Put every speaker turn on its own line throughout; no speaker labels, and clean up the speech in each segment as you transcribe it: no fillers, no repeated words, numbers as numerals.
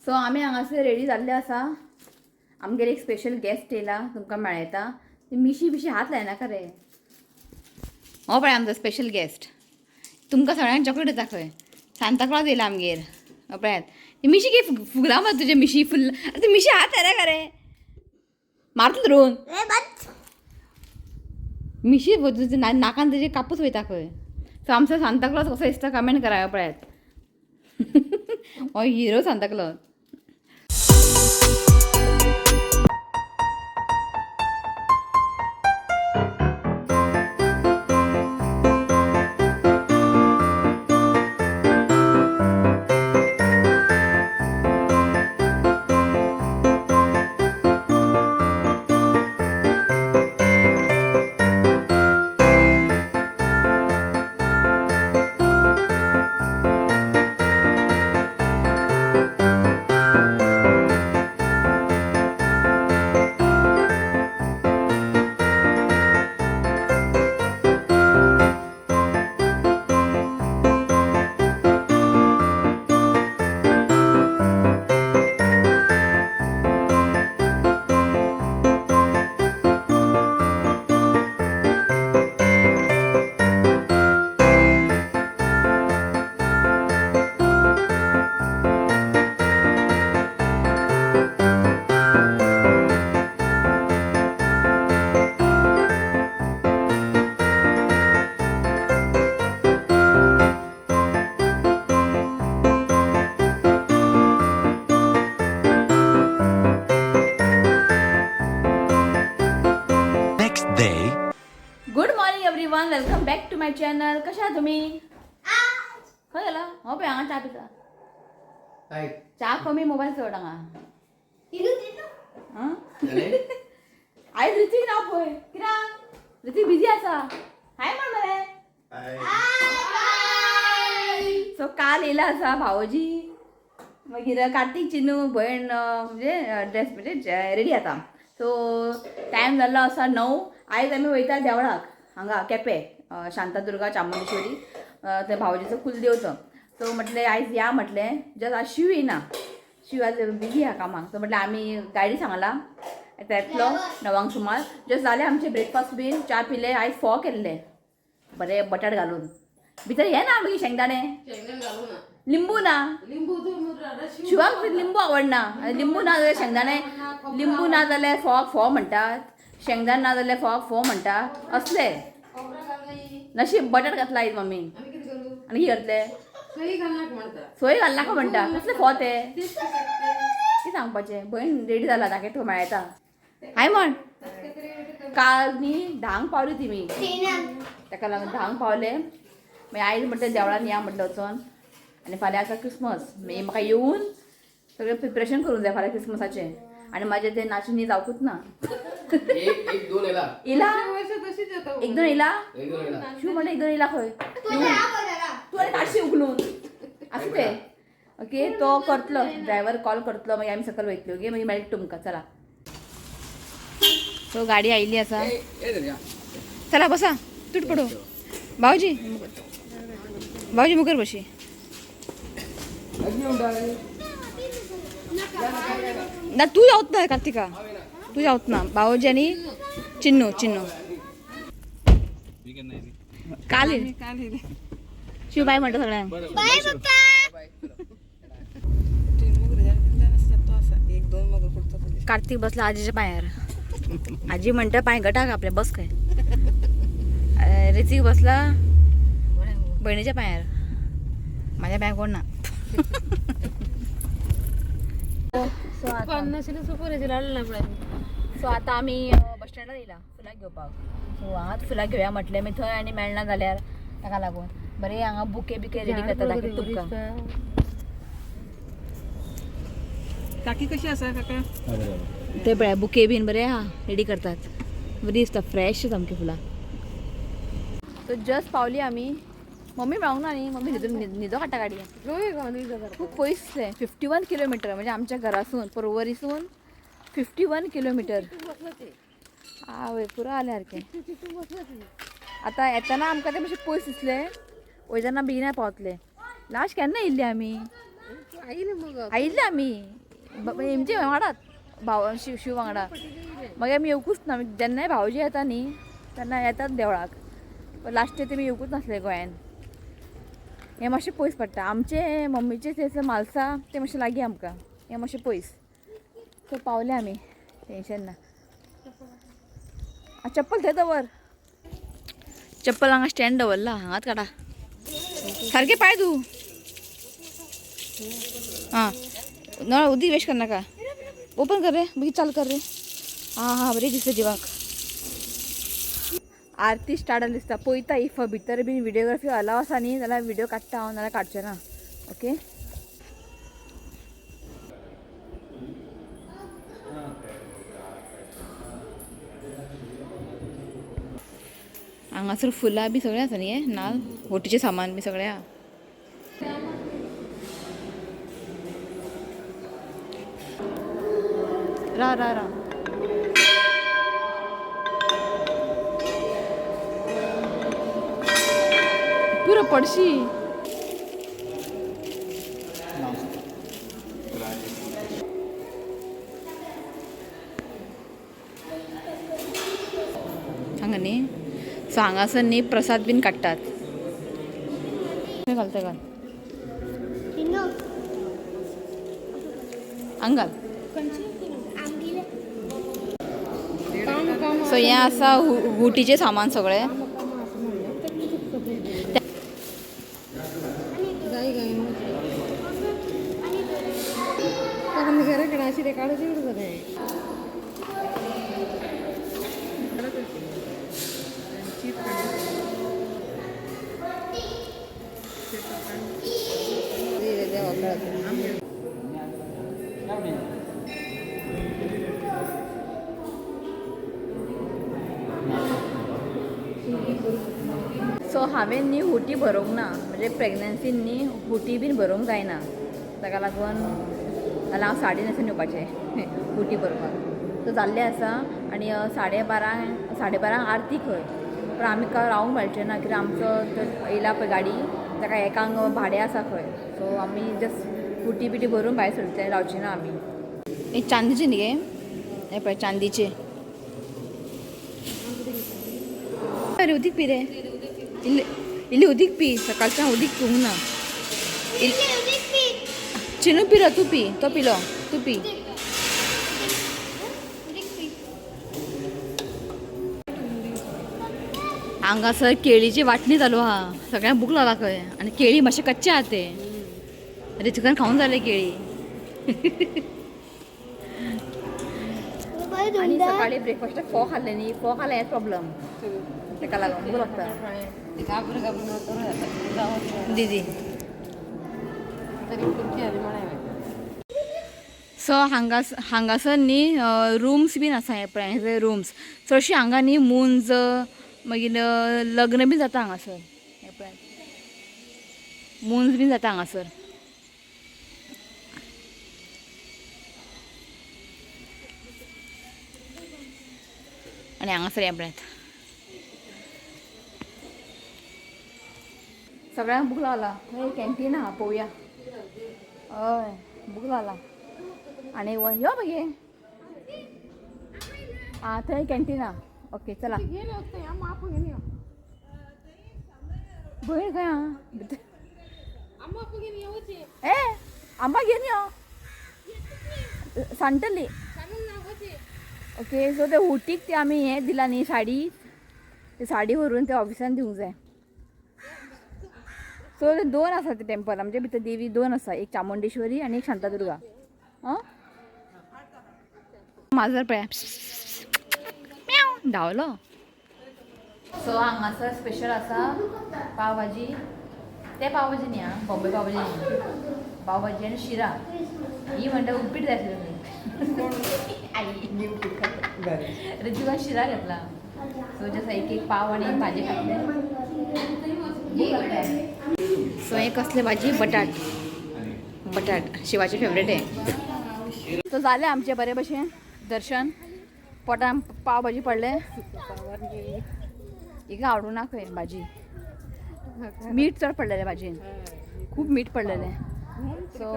So आमी हांगासर ready जाल्ले आसा. आमगेर एक स्पेशल गेस्ट येयला, तुमकां मेळयता. मिशी बिशी हात लायनाका रे. हो पळय आमचो स्पेशल गेस्ट, तुमकां सगळ्यांक चॉकलेट दिता खंय. सांताक्लॉज येयला आमगेर. हो पळयात, ती मिशी की फुगला मरे तुजे मिशी फुल. अरे ती मिशी हात लायनाका रे, मारतलो धरून. मिशी तुजे नाकान तुजे कापूस वयता खंय. सो आमचो सांताक्लॉज कसो दिसता कमेंट करा. पळयात, हो hero Santa Claus.
Next day.
Good morning everyone, welcome back to my channel. कशा आहात तुम्ही? खंय गेला हो पळय हांगा च्या पिता. च्या कमी, मोबायल चड हांगा. आं? आयज ऋतिक ना पळय, कित्याक ऋतिक बिजी आसा. हाय म्हण मरे. सो काल येयला आसा भावोजी, मागीर कार्तीक, चिनू, भयण म्हणजे ड्रेस म्हणजे रेडी जाता. सो टायम जाल्लो आसा 9. आयज आमी वयता देवळाक हांगा केपें, शांतादुर्गा चामुंडेश्वरी, ते भावोजीचो कुलदेव तो. सो म्हटलें आयज या म्हटलें, जस्ट आज शिव येयना, शिव आज बिजी आहा कामाक. सो म्हटलें आमी गायडी सांगला, येतलो 9 सुमार. जस्ट जालें आमचें ब्रेकफास्ट बीन, च्या पिले. आयज फोव केल्ले बरे बटाट घालून. भितर हे ना मागीर शेंगदाणे, लिंबू ना. शिवाक लिंबू आवडना. लिंबू ना जाल्यार शेंगदाणे, लिंबू ना जाल्यार फोवाक फोव म्हणटात, शेंगदाणे ना जाल्यार फोवाक फोव म्हणटा. असले नशीब बटाट घातला आयज मम्मी. आनी कितें घातले? सोय घालनाका म्हणटा. कसले फोव ते कितें सांगपाचें. भयण रेडी जाला, ताका तूं मेळटा. हाय म्हण. काल न्ही 10 पावली ती ताका लागून 10 पावले. मागीर आयज म्हटलें देवळान या म्हटलें वचोन. आनी फाल्यां आसा क्रिसमस, मागीर म्हाका येवन सगळें प्रिपरेशन करूंक जाय फाल्यां क्रिसमसाचें. आनी म्हाजें तें नाचणी जावकूच ना.
एक दोन येला.
इला एक दोन इला.
एक दोन येला.
शिव म्हणटा एक दोन इला खंय तूं आनी काडशी उखलून आसूं तें. ओके, तो करतलो, ड्रायव्हर कॉल करतलो, मागीर आमी सकयल वयतली. ओके, मागीर मेळटा तुमकां. चला, सो गाडी आयिल्ली आसा. चला बसा, तूट पडू. भाऊजी, भाऊजी मुखार बशी. ना तू जावत ना कार्तिका, तू जावत ना. भाऊजी आणि चिन्नू. चिन्नू काल शिव बाय म्हणतो सगळ्यांक. कार्तिक बसला आजीच्या पायार. आजी म्हणटा पांय गटाक आपले बस काय. ऋतिक बसला बहिणीच्या पायार. माझ्या पायार कोण ना. सो आता आमी बस स्टँडार येयला फुलां घेवपाक. सो हांगाच फुलां घेवया म्हटलें मी, थंय आनी मेळना जाल्यार ताका लागून. बरें हांगा बुके बिके रेडी करता, दाखयता तुमकां.
काकी कशी आसा काका?
ते पळय बुके बीन बरे आहा रेडी करतात, बरी दिसता फ्रेश सामकी फुलां. सो जस्ट पावली आमी. मम्मी मेळोंक ना न्ही, मम्मी न्हिदून न्हिदो काडटा गाडी. खूब पयस दिसलें, 51 किलोमिटर म्हणजे आमच्या घरासून पर्वरीसून 51 किलोमिटर. आवय पुरो आलें सारकें. आतां येतना आमकां तें मातशें पयस दिसलें, वयतना बेगीन पावतले. लास्ट केन्ना येयल्ली आमी? आयिल्ले आमी हेमचे वांगडात भाव शिव शिव वांगडा. मागीर आमी येवकूच ना, जेन्नाय भावजी येता न्ही तेन्ना येतात देवळाक. लास्ट तुमी येवकूच नासले गोंयान. हें मातशें पयस पडटा आमचे मम्मीचे थंयसर मालसा, तें मातशें लागीं आमकां, हें मातशें पयस. सो पावले आमी, टेंशन ना. चप्पल थंय दवर, चप्पल हांगा स्टँड दवरला, हांगाच काडा सारकें पांय तूं. आं नळ उदीक वेस्ट करनाका, ओपन कर रे, मागीर चालू कर रे. आं हां बरें दिसता जिवाक. आरती स्टार्ट जाली दिसता. पळयता if भितर बीन व्हिडियोग्राफी अलाव आसा न्ही जाल्यार व्हिडियो काडटा हांव, नाल्यार काडचें ना. ओके हांगासर फुलां बी सगळें आसा न्ही, हें नाल होटीचें सामान बी सगळें आहा. रा रा रा पुरो पडशी. हांगा न्ही, सो हांगासर न्ही प्रसाद बीन काडटात. घाल तें घाल, हांगा घाल. सो हें आसा हुटीचें सामान सगळें. सो हांवें न्ही हुटी भरोंक ना, म्हणजे प्रेग्नन्सीन न्ही हुटी बीन भरोंक जायना, ताका लागून जाल्यार हांव साडी न्हेसून येवपाचें हुटी भरपाक. सो जाल्लें आसा. आनी 12:30 आरती खंय, पूण आमी रावंक मेळचें ना कित्याक आमचो येयला पळय गाडी, ताका एकांक भाडें आसा खंय. सो आमी जस्ट हुटी बिटी भरून भायर सरतले, रावचे ना आमी. हे चांदीचे न्ही गे, हे पळय चांदीचे. अरे उदीक पी रे, इल्ली इल्ली उदीक पी, सकाळच्यान उदीक पिवंक ना. चिनू पिलो, तूं पी, तो पिलो, तूं पी. हांगासर केळीची वांटणी चालू आहा, सगळ्यांक भूक लागला खंय. आनी केळी मातशें कच्चे आहा ते, रितिकान खावन जाले केळी. आनी सकाळी ब्रेकफास्टाक फोव खाल्ले न्ही, फोव खाल्यार हेच प्रॉब्लम, ताका लागून भूक लागता. दीदी सो हांगासर न्ही रुम्स बीन आसा. हे पळय हे रुम्स चडशी हांगा न्ही मुंज मागीर लग्न बीन जाता हांगासर. हे पळय मुंज बीन जाता हांगासर. आनी हांगासर हें पळयात सगळ्यांक भूक लागला. थंय कॅन्टीन आहा, पळोवया. हय भूक लागला. आनी यो मागीर आं थंय कॅन्टीन आहा. ओके चला. भयण खंय आहा? ए आंबा घेवन यो सांडटली. ओके सो ते हुटीक ते आमी हें दिला न्ही साडी, ते साडी व्हरून ते ऑफिसान दिवंक जाय. सो ते दोन आसा ते टेम्पल आमचे भितर देवी दोन आसा, एक चामुंडेश्वरी आनी एक शांतादुर्गा. आं माजर पळया धांवलो. सो हांगासर स्पेशल आसा पाव भाजी, ते पाव भाजी न्ही आं, बॉम्बे पाव भाजी न्ही, पाव भाजी आनी शिरा. ही म्हणटा उपीट जाय आसली आई ऋतिकान शिरा घेतला. सो जसं एक एक पाव आनी एक भाजी खातले. सो हे कसले भाजी, बटाट, बटाट शिवाचे फेवरेट आहे. सो जालें आमचें बरे भशेन दर्शन, पोटान पाव भाजी पडले. हिका आवडूं ना खंय भाजी, मीठ चड पडलेलें भाजयेन, खूब मीठ पडलेलें. सो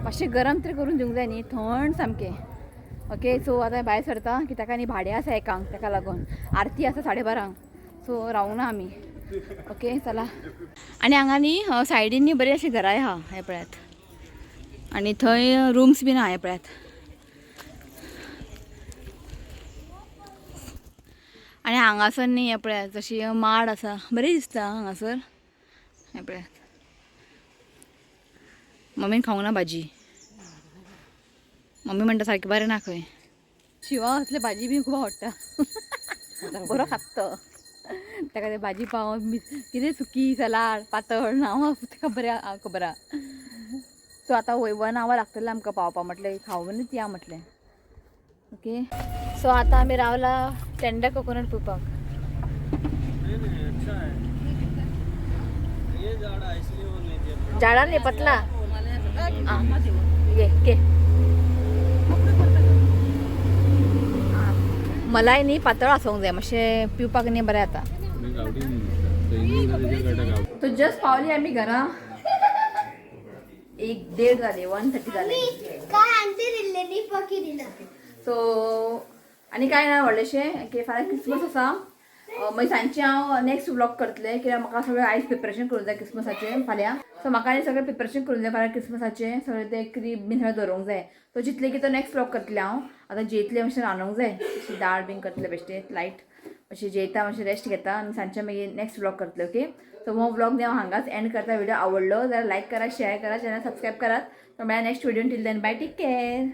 मातशें गरम तरी करून दिवंक जाय न्ही, थंड सामकें. ओके, सो आतां भायर सरता कित्याक आनी भाडें आसा एकांक, ताका लागून आरती आसा 12:30, सो रावूंक ना आमी. ओके चला. आनी हांगा न्ही सायडीन न्ही बरीं अशीं घरांय आहा हें पळयात, आनी थंय रुम्स बीन आहा हें पळयात. आनी हांगासर न्ही हें पळयात जशी माड आसा, बरी दिसता हांगासर हें पळयात. मम्मीन खावंक ना भाजी, मम्मी म्हणटा सारकें बरें ना खंय. शिवा असले भाजी बी खूब आवडटा, बरो खाता तो. ताका ते भाजी पाव कितें सुकी सलाड पातळ नांव ताका बरें खबर आहा. सो आतां वय 1 आवर लागतलें आमकां पावपा, म्हटलें खावनूच या म्हटलें. ओके, सो आतां आमी रावला टेंडर कोकोनट पिवपाक. झाडा न्ही पतला आं, ये घे. मलाई न्ही पातळ आसूंक जाय, मातशें पिवपाक न्ही बरें जाता. तो जस्ट पावली आमी घरा, 1:30 जाले, 1:30 जाले.
काय आणते दिल्लेली पकी दिला.
सो आनी कांय ना व्हडलेशें की फाल्यां क्रिसमस आसा. मागीर सांजचें हांव नेक्स्ट व्लॉग करतलें, कित्याक म्हाका सगळें आयज प्रिपरेशन करूंक जाय क्रिसमसाचें फाल्यां. सो म्हाका आनी सगळें प्रिपरेशन करूंक जाय फाल्यां क्रिसमसाचें, सगळें तें क्रीब बीन सगळें दवरूंक जाय. सो जितलें की तो नेक्स्ट व्लॉग करतलें हांव. आतां जेयतलें, मातशें रांदूंक जाय, मातशी दाळ बीन करतलें बेश्टें लायट, मातशें जेयता, मातशें रेस्ट घेता आनी सांजचें मागीर नेक्स्ट व्लॉग करतलें. ओके, सो हो व्लॉग न्ही हांव हांगाच एंड करता. व्हिडिओ आवडलो जाल्यार लायक करा, शेअर करा, चॅनल सबस्क्रायब करात. सो मेळ्या next video, till then bye, take care.